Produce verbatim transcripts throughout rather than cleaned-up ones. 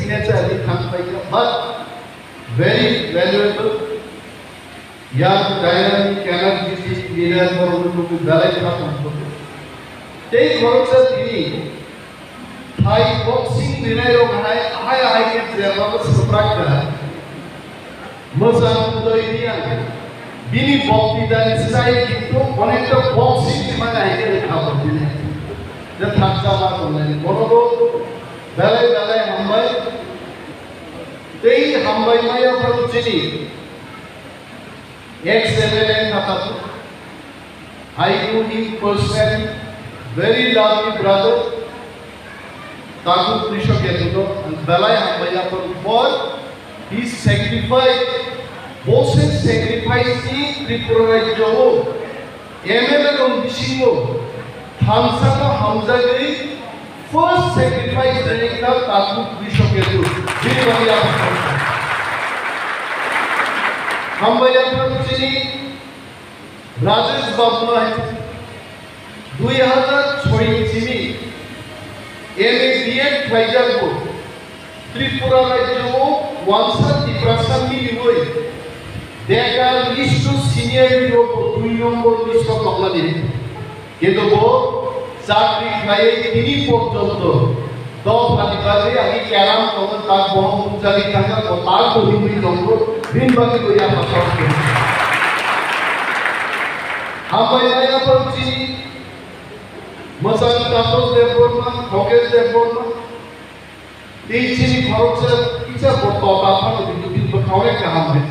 Sincerely thank you, but very valuable young dynamic energetic leader borok no belai kha tongthok. Tei khoroksa tini thai boxing rinai rok hai, hai, hai khe jeba bo swprak da. Mwchang Udoy Reang, bini boktitani sai kintu onekta boxing ni mane hai khe kha bo tini. Je thaksa ma tongnai, bono bo belai belai hambai. Tei hambai maya phano chini ex M L A kha tabuk. I know him personally, very lovely brother. Takhuk Krishok Ketuno, ang belai hambai yapon for his sacrifice. Bo se sacrifice ni Tripura rajyo o M L A rok bisingo thamsano hamjagwi first sacrifice ringkha Takhuk Krishok Ketu. Bini bagwi yapon hambai yapon chini Rajesh Babu hai dui hazar choi ni simi M A B Ed khlaijago. Tripura rajyo o wansa Tiprasa miliwi bekar list o senior ni rok bo dui nombor list o toknani. Kintu bo chakri khlaiwi tini porjonto dophani bagwi agi keram tongo, tak bohong bumjagwi thangkha, bo tak bo himwi tongo, bini bagwi bo yapha kok khe. Hambai maya phano chini mwchang Taposh Debbarma, Khokesh Debbarma, tei chini khoroksa kisa bo tota phano bini bini bwkha onek kaham hai.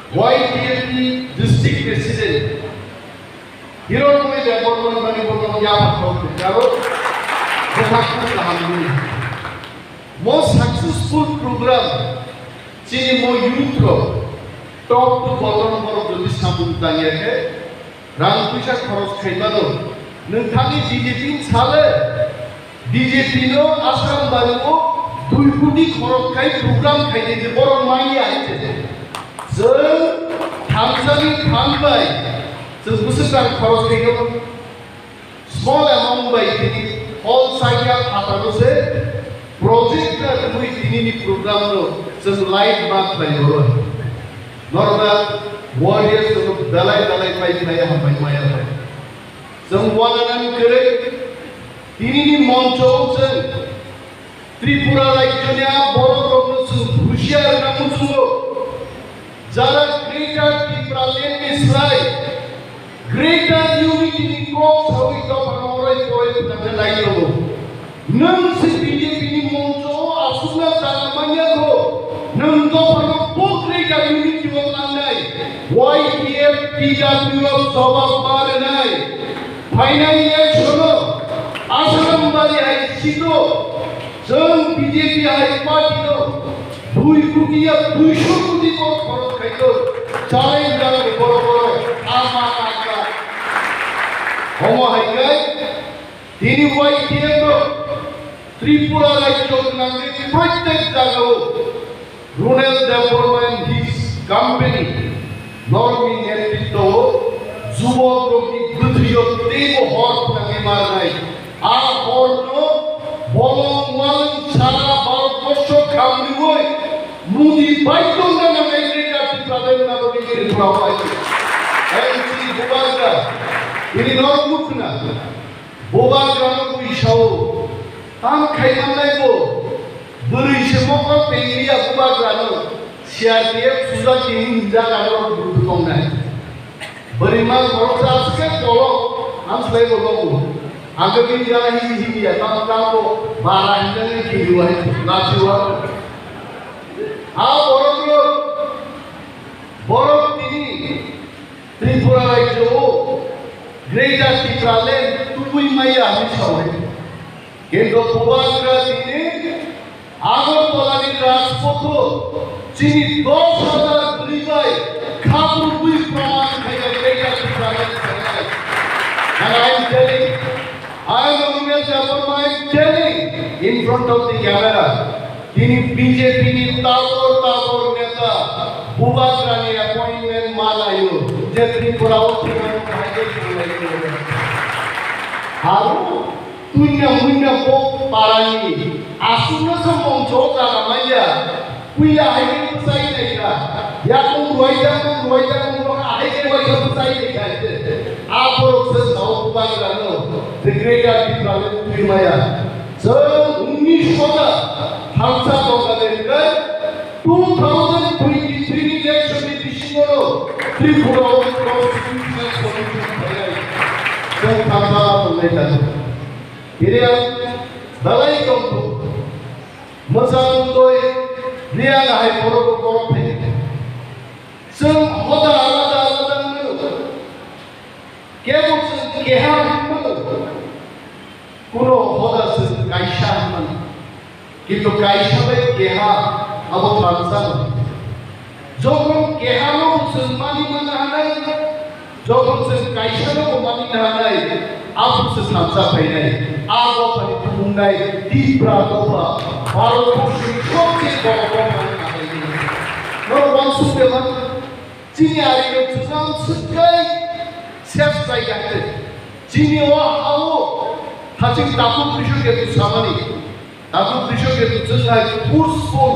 Y T F ni district president Hironmoy Debbarma ni bokol yapha kok karo bwkhak kaham ni. Mo successful program chini mo youth rok top to bottom borok jodi samung tangya khe rang puisa khoros khaimano nwng thani B J P ni sale B J P no Assam bari o dui koti khorok khai program khai di borok manya hai se. Chwng thamsani thambai chwng bwswk rang khorok khai no small amount bai tini hall sakya phataro se project na twi tini ni program no chwng light ma khlai ro. Normal warriors no belai belai pai khlai hambai maya pai. Chwng wananani kwrwi tinini moncho chwng Tripura rajyoni a borok rokno chwng husiar rwna muchungo. Jara Greater Tipraland ni slai Greater Unity ni kok sawi dophano orai porai phwrangna nai tongo. Nwng se B J P ni moncho o aswkna jaga manya kho, nwng dophano bo Greater Unity o nangnai, Y T F T W F jobab ma rwnai. Phainai election o Asram bari hai sito, chwng B J P hai party no dui koti ya duiso koti ko khorok khai to, challenge jang boro boro ama ama. Homo hai kai, tini Y T F no Tripura rajyo nangni protek jagao Runel Debbarma and his company norokni netritwo o jubokrokni bwthwio teibo hor phwnangwi marnai. A horno bolong walwng sara Bharatborsho khamriwi Modi baidhyo wngna nangnai Greater Tipraland nagorni Tripura bai. N C Bubagra, bini norok nukhna. Bubagrano bui sao, tam khaimannai bo, bwrwi se mokol tengriya Bubagrano, C R P F suja tini hinjak ano bwrwi tongnai. Bwrwi ma khoroksa aswk khe kolok, ang slai bo logo. Ang khe bini jana hiji hiji ya, tam tam bo, bara hinjak ni kiri wai, lachi wa. Ha borok rok, borok tini, Tripura rajyo o Greater Tipraland tubui maya hinwi saui. Kintu Bubagra tini Agartala ni Rajpotho chini dos hazar bwrwi bai khabrubui proman khaikha Greater Tipraland sanai. And I am telling, I am Runel Debbarma, I am telling in front of the camera. Tini B J P ni tabor tabor neta Bubagrani appointment ma laio, je Tripura o thwngmani khaikhe thwnglaio. Aro tuina muina bo parani Aswkno se mongso jaga manya. Puila hai khe bwsai naikha. Yakung ruwaijak, ruwaijak, ruwaijak, ahai khe waisa bwsai naikha. Aborok se sao bubagrano, the greater Tipraland twi maya. Chwng unis hoda thansa tongkha de hwnkhe, two thousand twenty-three ni election ni bisingo Tripura o constitutional solution phainai. Chwng thansa tongnai tongo. Phiriyang belai tongthok. Mwchang twi Reang hai borok borok phaidi. Chwng hoda alada alada wngmano. Kebo chwng keha wngmano. Kuno hoda chwng kaisa wngmano. Kintu kaisa bai keha abo thansa. Jokhon kehano bo chwng mani mana hanai, jokhon chwng kaisano bo mani na hanai, abo se thansa phainai. A dophani tumungnai Tipra dopha, Bharat borshoni sobcheye boro dopha wngkha. Norok uansuk de man, chini arino chwng swkei ses khlaikha. Chini o ha-o haching takhuk bishoke tu samani. Tabuk bishoke tu chwng hai forceful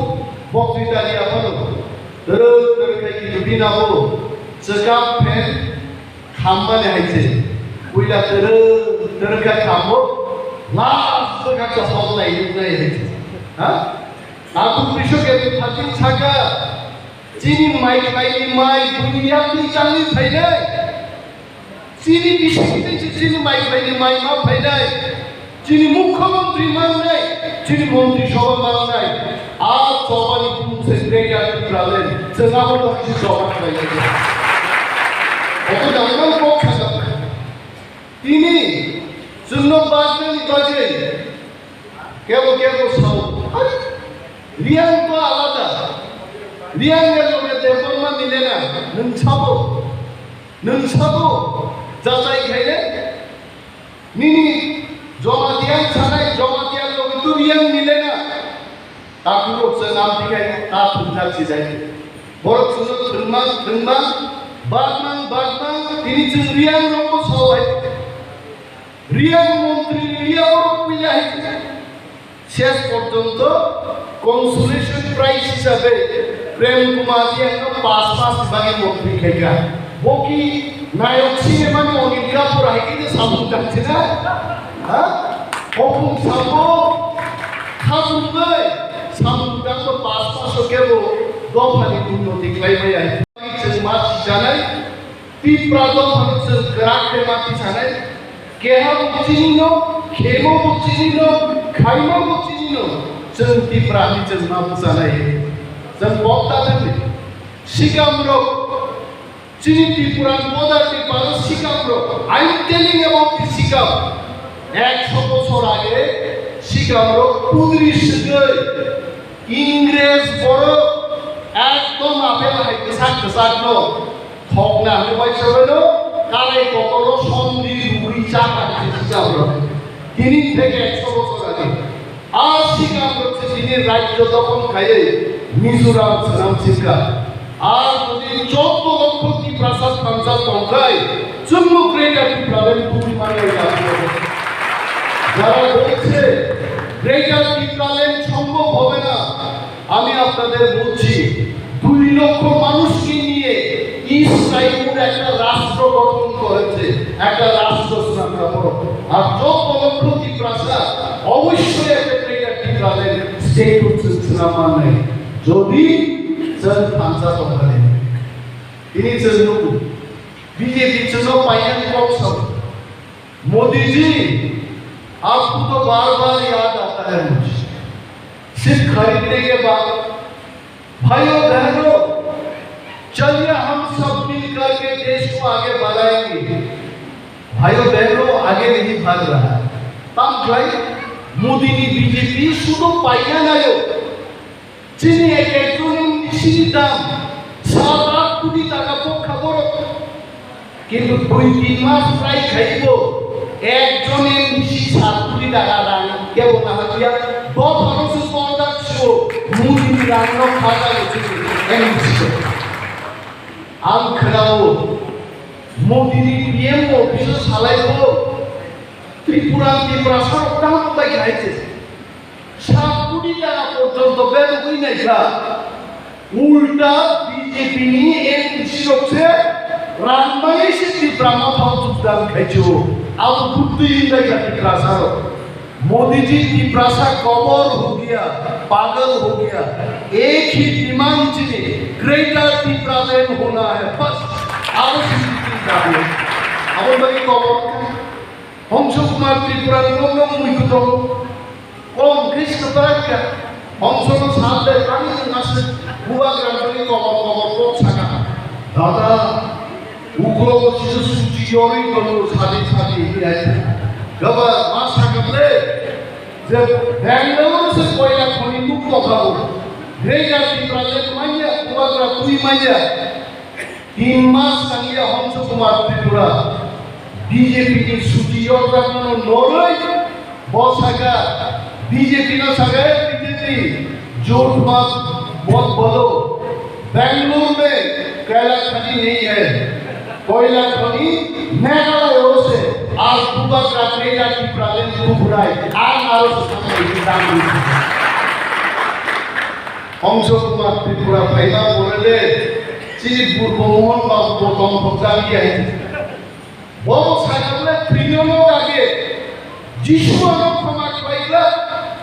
boktwita ri aphano. Twrwk twrwk khai kitu bina bo chwkap phen khammani hai se. Puila twrwk twrwk khai khammo, last chwkap chasma lai nuknai hai se. Ha? Tabuk bishoke tu phatin saka, chini mai khlaini mai, buini yakni changni phainai. Chini bising tei se chini mai phaini mai ma phainai, chini mukhyamantri mangnai, chini montri sabha mangnai, a chobani bumung se greater Tipraland, chwng abo no kisi choba khlainai. Obo jangmani kok sajak. Tini chwngno bajnani bagwi kebo kebo sao, "Ai, Reang to alada, Reang ni loge Debbarma mile na, nwng sabo." Nwng sabo jachai khaile, nini Jamatia sanai, Jamatia logi tu Reang mile na. Takhurok se nam tikai ta thumjak si jai. Borok chwngno thwngmang, thwngmang, bagmang, bagmang, tini chwng Reang rokbo sawai. Reang montri ni Reang rok puila hai. Ses porjonto consolation prize hisabe Prem Kumar Reang no pas mas ni bagwi montri khaikha. Bo ki nayok sinema ni Anil Kapoor hai khe samung tangchina? Ha? Hopung samung, khabungwi samung tangbo pas mas o kebo dophani unnoti khlai maya. Chwng ma sijanai, Tipra dophano chwng kwrak khe ma tisanai, keha bo chini no, khemo bo chini no, khaima bo chini no, chwng Tipra hinwi chwng ma bwchanai. Chwng bokta thangni sikam rok, chini Tripura ni border ni paro sikam rok, I am telling about the sikam. Ekso bochor age sikam rok pudri swgwi Ingres borok ekdom apel hai kwchak kwchak no thokna hwnwi uaisa bai no karai kotor o somdi rugwi chakha hai sijak rok. Tini theke ekso bochor age. A sikam rok se tini rajyo dokhon khaiwi Mizoram swnam sikha. Ar jodi choudo lokho Tiprasa thansa tongkhai, chwngno Greater Tipraland tubui manya ya. যারা বলছে Greater Tipraland সম্ভব হবে না, আমি আপনাদের বলছি, দুই লক্ষ মানুষকে নিয়ে ইস্ট তাইমুর একটা রাষ্ট্র গঠন করেছে, একটা রাষ্ট্র স্থাপনা করো। আর চোদ্দ লক্ষ তিপ্রাসা অবশ্যই একটা Greater Tipraland state হচ্ছে স্থাপনা নেই। Jodi chwng thansa tongkha de, tini chwng nugo, B J P chwngno painani kok sao. Modi ji, aapko to baar baar yaad aata hai mujhe. Sirf khareedne ke baad. Bhaiyo behno, chaliye hum sab mil karke desh ko aage badhayenge. Bhaiyo behno, aage nahi bhag raha hai. Tam khlai, Modi ni B J P sudu painani o. Chini ek ek joni sini dam sat aat koti taka pokha borok. Kintu dui tin mas try khaibo ek joni bisi sat koti taka rang kebo naharliya. Dophano se kontak sio Modi ni rang no khajago chini M D C. Ang khwnao Modi ni P M office o salaibo Tripura ni Tiprasa rok kaham bai khaise. Sat Jaga porjonto berugwi naikha. Ulta B J P ni M D C rok se rang bai se Tipra Motha o jogdan khaio. Abo buddhi hindaikha Tiprasa rok. Modi जी, तिपरासा कमर हो गया, पागल हो गया। एक ही डिमांड चाहिए, ग्रेटर टिपरालैंड होना है, बस। Abo se chini dabi. Abo bai kobor. Hongso Kumar Tripura ni nok nok mui kuto. Kom khe se barakya. Hongso no sal de kami ngasik. Bubagra ni kobor kobor kok saka. Dada, ukro bo chisu suchi yoroi kono sadi sadi hinai. Gaba ma saka ble. Je Bangalore se koila khoni mukto khabo. Greater Tipraland manya, Bubagra twi manya. Tin mas tangya Hongso Kumar Tripura B J P ni suchi yorjakmano noroi bo saka, B J P no saka, B J P jhut mat bol bolo, Bangalore mein koila khani nahi hai, koila khani Meghalaya se, aaj Bubagra Greater Tipraland Tripura hai, ang aro se samai dam. Hongso Kumar Tripura phaima borele chini Purbo Mohon Babu bo tong thokjak ya. Bo bo sajakle thrinono age Jisu ano khoma khlaikha,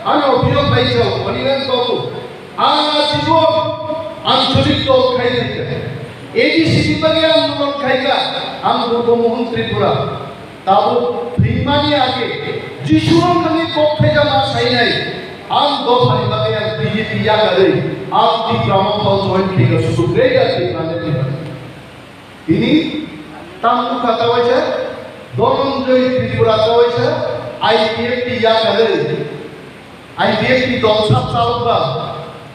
ano biyo khlaijao, ani nang babu. Ang ajibon ancholik dol khaikha. A D C ni bagwi ang mulong khaikha, ang Purbo Mohon Tripura. Tabuk thwimani age Jisu rok nangni kok phaijama sainai. Ang dophani bagwi ang B J P yakarwi ang Tipra Motha o join khaikha, sudu greater Tipraland ni bagwi. Tini tamo kha kawaisa Dhananjay Tripura kawaisa I P F T yakarwi. I P F T dol sab chalok ba.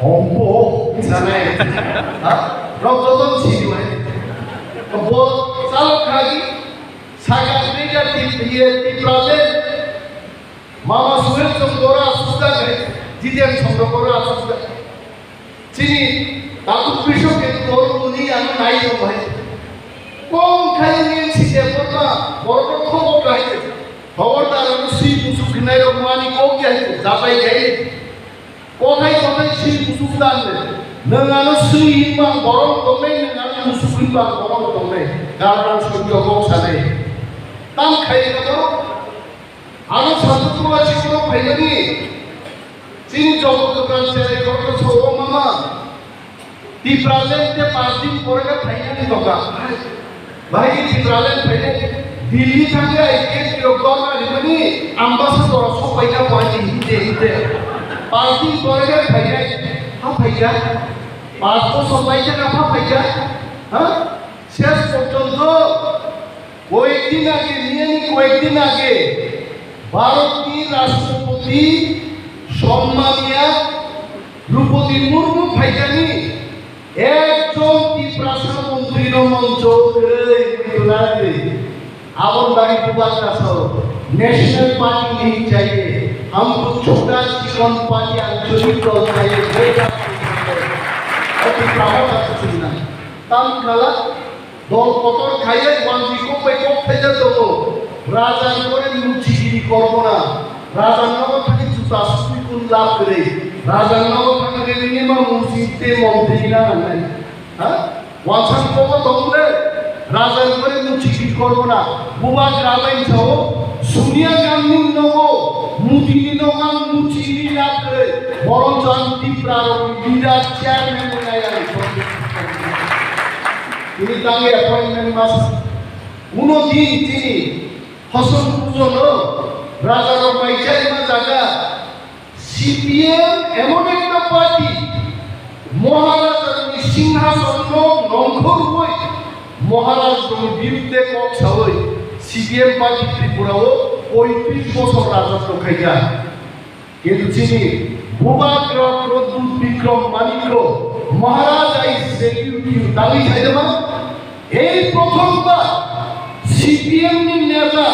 Ombo, sanai. Ha? Rok joto sini wai. Bo chalok khagi, saka greater Tip-, iye, Tipraland. Mama Suhel Chong Bora asusta gai, Jiten Chong Bora asusta. Chini, Tatuk Bishop ke dol muni ano nai no bai. Kong khai ni sise porma, borok khobor gai. Khobor da ano si musuk khnai rok mani kok ya, jabai gai. Kothai kothai swi musuk dan le. Nwng ano swi hinba borok tongnai, nwng ano musuk hinba borok tongnai. Karon ang swi kok sanai. Tam khai ka borok. Ano satu tua chikoro phainani. Chini jogo dokan serai korok so o mama. Tipraland te pas din pore khe phainani doka. Bahai Tipraland phainai Delhi thangwi I P F T rok dorna rimani ambassador rok sok paikha bo ani hinte hinte. Pas din pore khe phainai. Ha phaikha? Pas bosor paikha na ha phaikha? Ha? Ses porjonto koyekdin age, niyani koyekdin age Bharatni Rashtrapati Sommaniya Droupadi Murmu phaikani. Ekjon Tiprasa montri no moncho kwrwi wngwi tongna rwdi. Aboni bagwi Bubagra sao, National Party nahi chahiye, humko chhota chikon party ancholik dol chahiye, greater Tiprasa. O Tiprasa ta chwngna. Tam khala dol kotor khaiye wanji kok bai kok khaijak tongo. Raja ni pore muchigiri kormona. Raja nogo thani juta sui kun lab kwrwi. Raja nogo thani rengni ma musi te montri na nangnai. Ha? Wansang kobo tongmle. Raja ni pore muchigiri kormona. Bubagra bai sao. Sonia Gandhi nogo. Modi ni nogo ang muchigiri lab kwrwi. Boron jan Tipra rok leader chairman ni nai ang. Tini tangi appointment mas. Uno din tini. Hosom pujono rajarok mai chaima jaga C P M emon ekta party, Maharajani singhasonno nongkhorwi Maharajani birudde kok sawi C P M party Tripura o poitris bosor rajotw khaikha. Kintu chini Bubagra Pradyut Bikram Manikya Maharaj, I salute you. Dali khaidama, ei prothombar C P M ni neta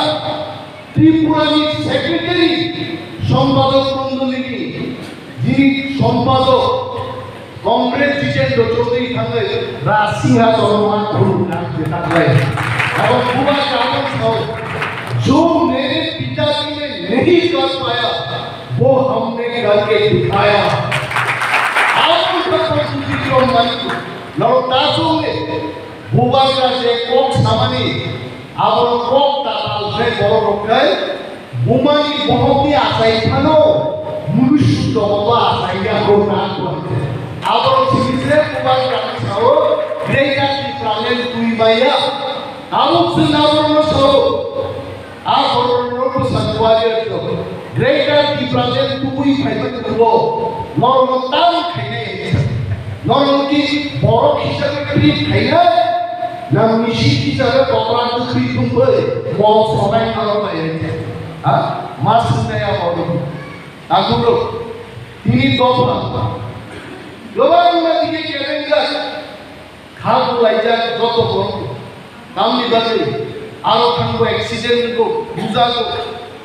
Tripura ni secretary, sompadok mondoli ni, jini sompadok Comrade Jitendra Chaudhary thangwi Rasinga Chorma khulumna je taklai. Abo Bubagra abo sao, "Jo mere pita ji ne nahi kar paya, वो हमने करके दिखाया। Abo khe bo chuti tongmani, norok ta chongni, bubagra je kok samani, abo kok tatal khe borok rok khe bumani bohokni achai phano, munusu jogoto achai ya ko na ko. Abo simi se bubagra ni sao, greater Tipraland twi maya. Abo chwng abo no sao. A borok no bwsa kwrwi rwkhe Greater Tipraland tubui phaimani tongo, norokno tam khainai. Norokno ki borok hisabe treat khainai, na misi hisabe tokra dwkhwi thumbai mol sonai norok bai. Ha? Ma swngnai a borok. Takhuk rok, tini dopha. Gwbangma dike kelengjak. Kha bulaijak joto borok. Tamni bagwi aro thangbo accident wngkuk, bujago,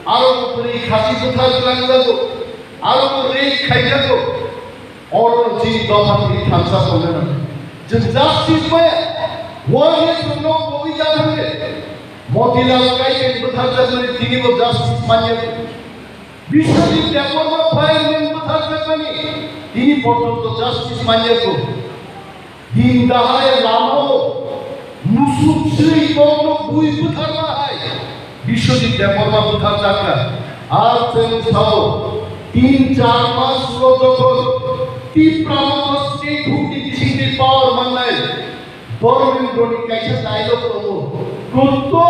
aro bo bwrwi khasi bwthar twlangjago, aro bo rape khaijago. Oro chini dopha tini thansa tongna nango. Chwng justice maya, wahai chwngno kobui jathangde. Motilal Kaiteng bwtharjakmani tini bo justice manya. Biswajit Debbarma fireman bwtharjakmani tini porjonto justice manyakho. Din dahai lamao musuk swi tongno bui bwtharma hai Biswajit Debbarma bwtharjakha. Ar chwng sao tin char mas ulo jokhon Tipra Motha state hukni bisingtwi power mannai Dharmendra ni kaisa dialogue tongo. Kutto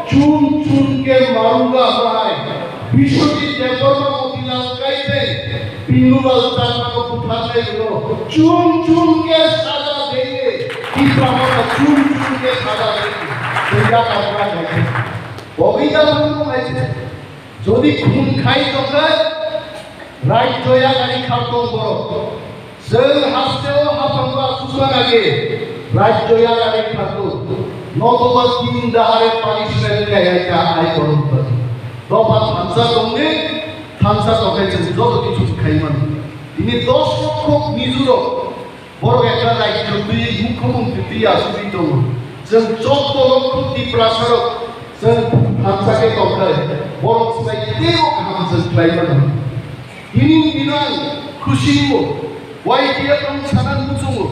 chun chun ke marunga bahai. Biswajit Debbarma, Motilal Kaiteng, Bindulal Chakma no butharnai rwno chun chun ke saja denge. Tipra Motha chun chun ke saja denge. Dunya kapra denge. Bogida bhanu hai. Jodi khun khai tongkha, rajyo yagari khartong borok. Chwng hasteo haphango achusa nage, rajyo yagari khartong. Notoba tin dahare punishment kaya kha ai borok. Dopha thansa tongni, thansa tongkhe chwng joto kichu khai mano. Tini dos lokkho Mizorok Borok ekta rajyo twi, mukhyamantri twi asugwi tongo. Chwng chotto lokkho Tiprasarok chwng thansa khe tongkha, borok swbai teibo kaham chwng khlai mano. Tini bini ang khusingo, Y T F ang sanan muchungo.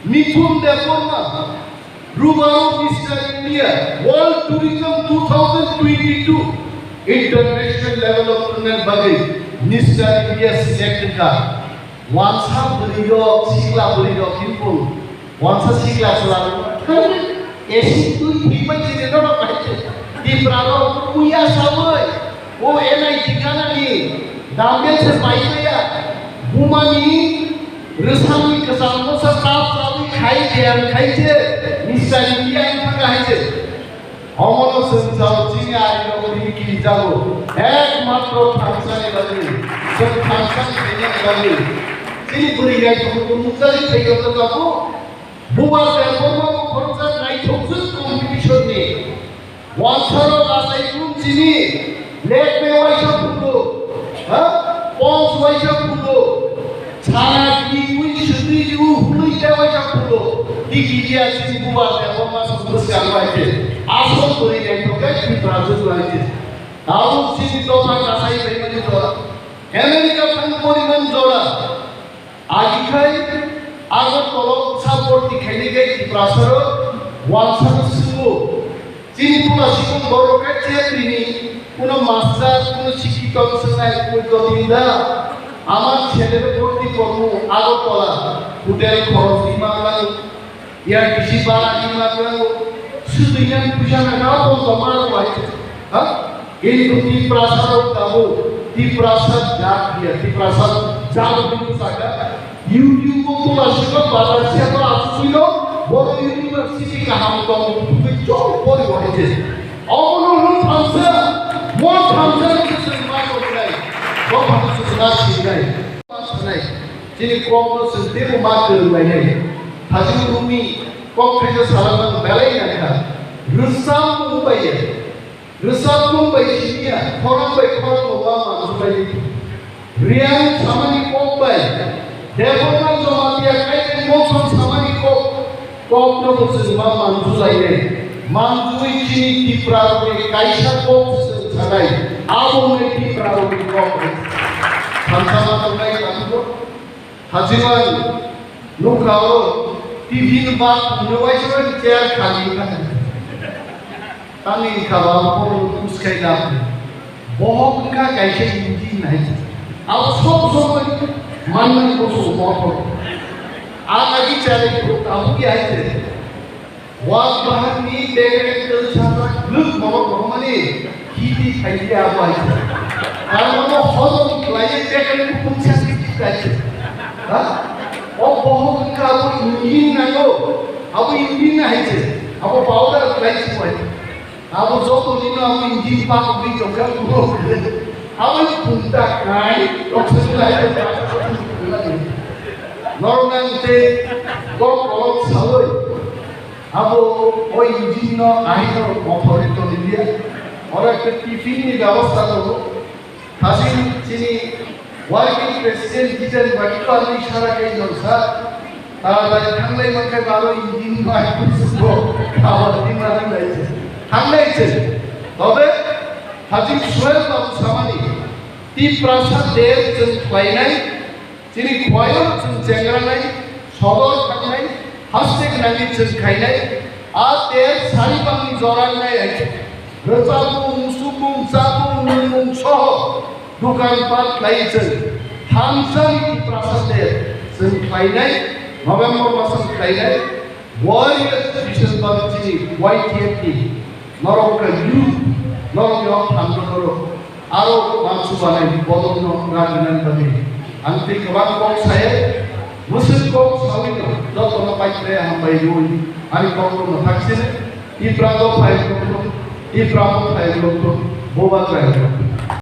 Mithun Debbarma, Rubaro Mister India, World Tourism two thousand twenty-two, international level of tournament bagwi Mister India select wngkha. Wansa bwrwi rok, sikla bwrwi rok hinpung. Wansa sikla chwla rok. Esi twi thik bai chini rok bai. Tipra rok uya sabai. O N I T gana ni. Dumbbell se bai ya. Bumani rwsangni kwcham bwsa chap chabwi khai khe ang khai se. Mister India ang thangkha hai se. Omono chwng chao chini arirok tini kirijago. Ekmatro thansani bagwi. Chwng thansani khainani bagwi. Chini bwrwi naithok nukjagwi phaikha tabuk. Bubagra Debbarma bo khoroksa naithokjwk competition ni. Wansaro achai phuru chini lekbe waisa phuru. Ha? Pons waisa phuru. Sana kini ui sutui ju hului te waisa phuru. Di kidia chini Bubagra Debbarma song bwskang bai te. Asol bwrwi naithok khe Tripura jutu hai te. Tabuk chini dopha kasai bai mani jora. America thang poriman jora. Agi khai Agartala o bwsa borti khainai khe Tiprasarok wansano swngo. Chini Pula sikung borok khe chepri ni, kuno master, kuno sikito swknai, kuno jotin da. Ama chele borti kormo Agartala, hotel khoros di ma klango, air D C bara di ma klango, swtwi nang puisa na ka to tomar bai. Ha? Kintu Tiprasa rok tabuk, Tiprasa jat dia, Tiprasa jat bini saka, YouTube o tula sika bazar sia to asuk sino, boro university kaham tong, tubui chong pori wahai je. Omono no thamsa, mo thamsa ni se ma ko nai, ko phato se na si nai. Mas nai, chini kok no se tebo ma ko nai nai. Haji rumi, kok khaja salamang belai nai kha. Rusam ubai ya. Rwchapmung bai simi ya, khorang bai khorang bo ma manjwk bai di. Riang samani kok bai, Debbarma Jamatia Kaiteng Mokson samani kok, kok no bo chwng ma manjwk lai nai. Manjwi chini Tipra rokni kaisa kok chwng sanai, abo wngwi Tipra rokni kok. Thansa ma tongnai kabugo. Hajimani nukha o T V ni bak phungno waisa chair khali kha. Tangwi kha ba phone uskai da. Bohok wngkha kaisa engine hai. Abo sob somoi manmani boso motor. Ang agi chari abo ki hai. Wak bahan ni bekereng twlsa ta glwk borok rohmani hiti khaidi abo hai. Aro no hozom khlaiwi bekereng kupung chakri khlai se. Ha? O bohok wngkha abo engine nango. Abo engine na hai se. Abo powder khlai se bai. Abo joto ni no abo engine pa ko bi jokha ko. Abo punta kai rok se lai. Norok nang te kok kolok sawi. Abo o engine no ahino mothori tonilia. Oro ekta tiffin ni byabosta tongo. Thasing chini working president Jiten Bagi to ani sara kai jolsa. Taratari thanglai mankhai baro engine no ahino subo. Abo di ma thanglai se. Thanglai se. Tobe thasing Suel Babu samani. Tiprasa der chwng khlainai. Chini khwlaio chwng chengranai, sodor thangnai, haste gwnangni chwng khainai, a tel sari bangni jora wngnai hai. Rwchapmung, sumung, chapmung, nwngmung soho dukan pat khlai chwng thamsani Tiprasa tel chwng khlainai, November masani khlainai, Warriors Special Body chini Y T F ni norok kha youth, norok ni o phan norok aro mansu banai bodol no rajinani bagwi ang tei kwbang kok saye, mwswk kok sawi no joto no pai khlai hambai rwi ani kok no thak sini Tipra do phai rok Tipra mo phai rok Bubagra.